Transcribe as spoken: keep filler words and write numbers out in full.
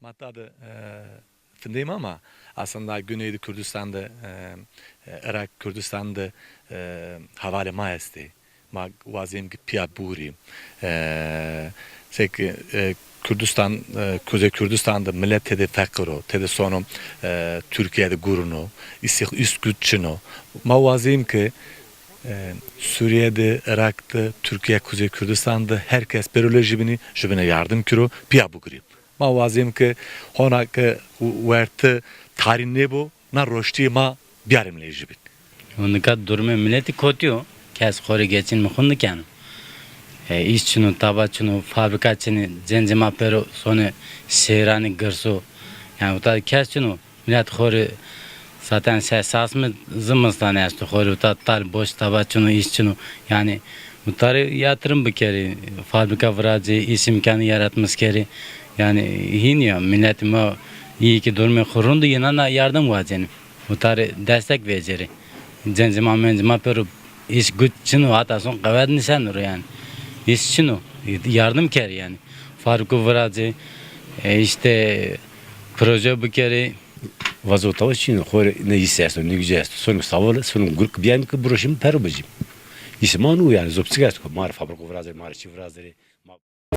Hatta de, e, findeyim ama aslında Güneydi Kürdistan de, e, e, Irak Kürdistan de, e, havale ma estê. Ma wazim ki piya buri. E, sek, e, Kürdistan, e, Kuzey Kürdistan de millet tede feqir o, tede sono, e, Türkiye de guruno, is, is güç çino. Ma wazim ki, e, Suriye de, Irak de, Türkiye, Kuzey Kürdistan de herkes perole jibini, jibine yardım kiro, piya bugiri. Ma wazim ki hona ki werte tarî nêbo, na roştî ma biyarîm lê jibîn. Nika durumê miletî kotî yo. Kes xo rê geçînme xo nikeno. E, îş çin o, taba çin o, fabrîka çin ê, cencê ma pêro sonê şehîranî girso. Yanî uta kes çin o. Milet xo rê zaten se-, sasme zimistan esto. Xo rê uta tal boş, taba çin o, îş çin o. Yanî uta rê yatırım bikerî, fabrîka viracê, îş îmkanî yaratmis kerî. Yanî hîn ya, miletê ma îyê ki durumê xo rind o, yînan ra yardım wazenî. Uta rê destek vecêrî. Cencê ma, mencê ma pêro îş güç çin o, hata son qewet nîseno ro yanî. Îş çin o, yardım kerî yanî. Fabrîko viracê, e, îşte proje bikerî. Vazo tawa çin o, xo rê ne îş esto, ne gücü esto. Sono savale, sono gurk biyayim ki biroşim, pero bicim. Îş ma no yanî, zopsik esto, ma rê fabrîko viracê, ma rê çi viracê.